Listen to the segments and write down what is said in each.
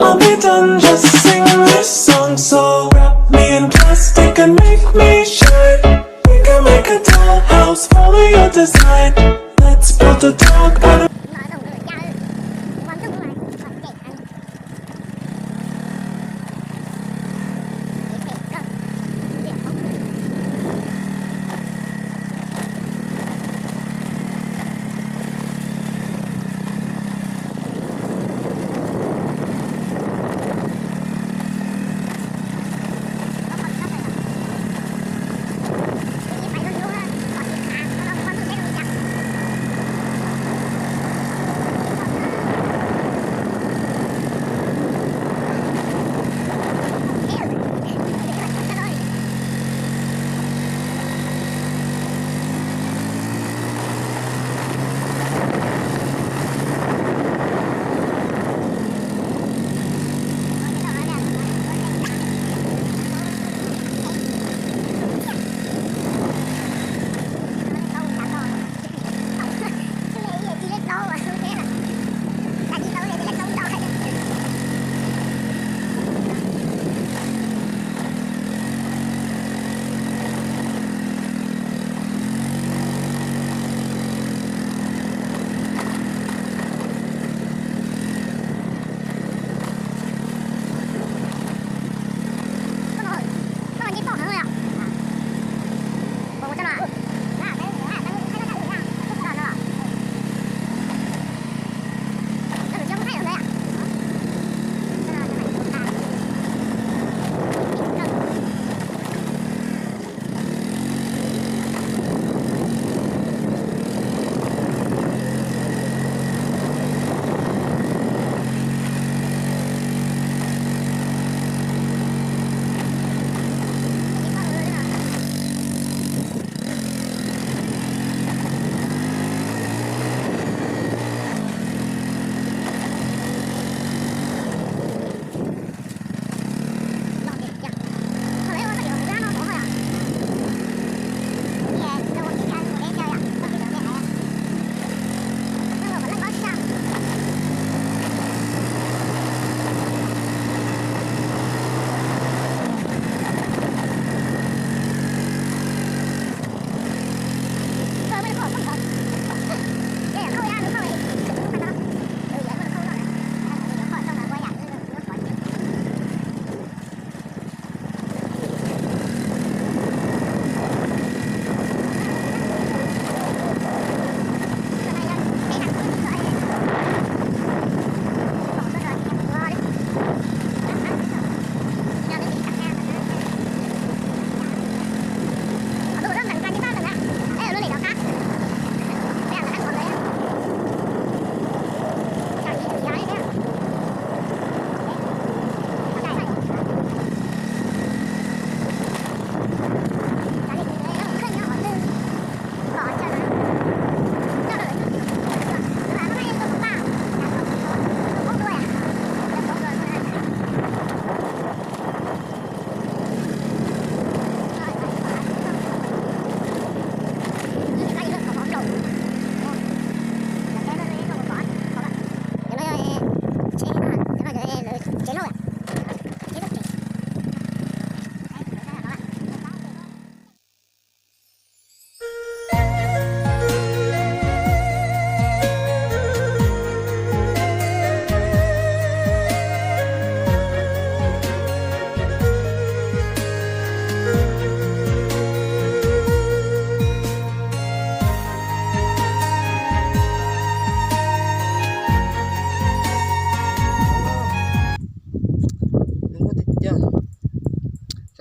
I'll be done, just sing this song. So wrap me in plastic and make me shine. We can make a dollhouse, follow your design. Let's build a dog out of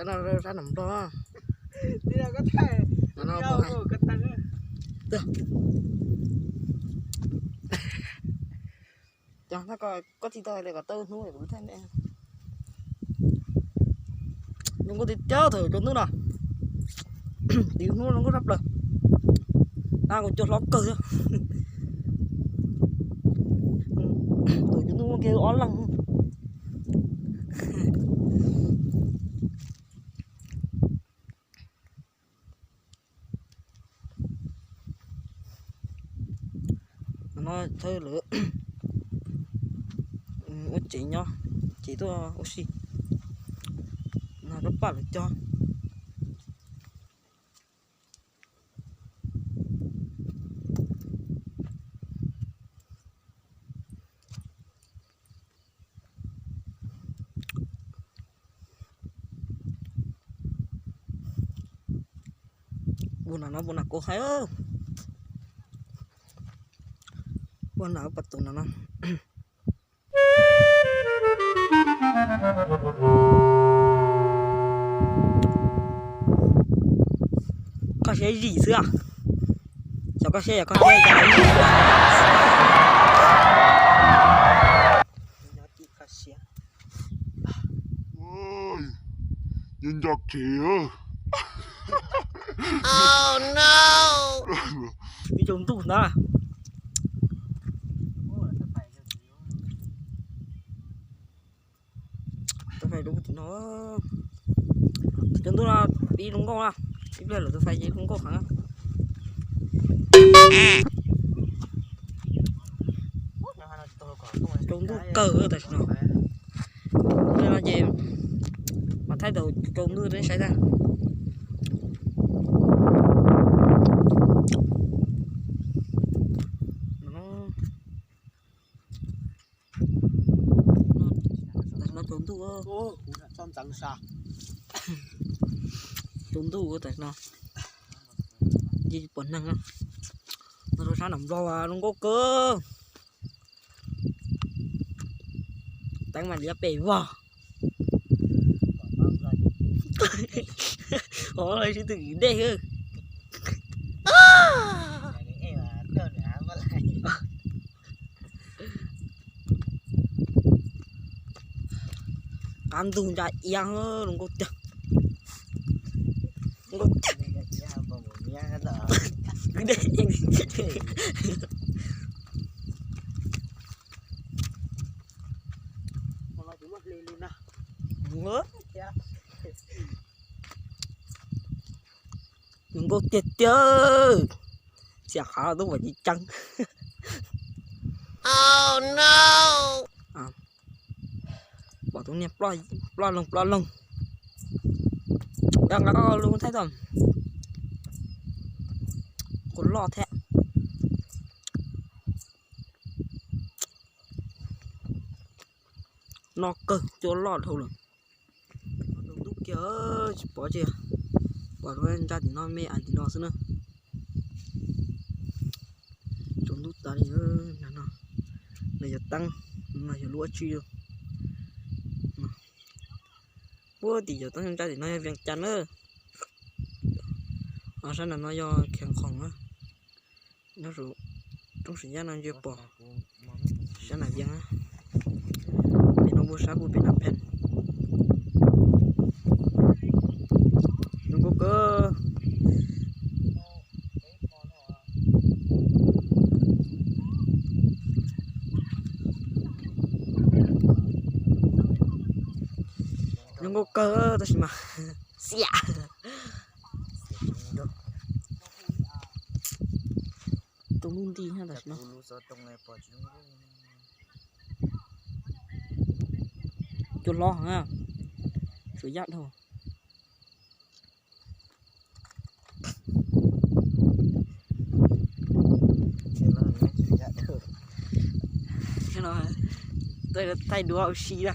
Sab no sab nram nplog. Cov no koj tsis tau hais tias kom tau hnub kuv thiaj ne. Zoo nkauj tiag tiag thaum cua ntub no. Tiv hnub zoo nkauj sab plaws. Tab kuv cua hlob kawg thiab. Thaum cua ntub muaj kiag ob leeg. No thawj lawv ua tsev nyob. Ces tuaj ua si no rau paj lawv cog. Puag nram no, puag nram kuv hais, puag nram pas tus nram no. Koj siab zim xwb. Xyov koj siab, yog koj siab. Nco nco kev. Ib tsaus ntuj ntag. Tus fais lub tim no, tsaus ntuj no pib zoo nkauj na, ib pliag lawm tus fais ces zoo nkauj heev. Tsaus ntuj kawg tam sim no. Li no ces mas thaij tau tsaus ntuj rau nej saib tag. Tam sim no tsaus ntuj, tsaus ntuj tam sim no, yeej pom neeg no. Rau sab nram Nplog zoo nkauj kawg. Teeb mas liab pes vog. Ov, sib tw kwv dej. Qab ntug ntsa iab zoo nkauj tiag. Zoo nkauj tiag. Kwv dej. Zoo nkauj tiag tiag. Xiam qhov tub pom ceev ceev. Pom tus niag ploj loog ploj loog. Nqa koj lub thaij tau. Kuv loj thiab. No kawg, cua loj dhau lawm. Tsaus ntuj kiag tsis pom tsi, pom lub ntsa tim no me ais tim no xwb na. Tsaus ntuj tas li no. No yog teeb, no yog lub ua tsi. Puag tim yog teeb ntsa tim no yog Vias Cas na. Sab nram no yog Khiav Khoom na. Nyob roob Siam Yaj no ntsia pom sab nram Vias. Pem no muaj sab puag pem nram Phees. Zoo nkauj kawg. Zoo nkauj kawg tab sis mas xiam. Tus lub nti tam sim no. Cua loj heev, Siam Yaj dhau. Thaij duab ua si na.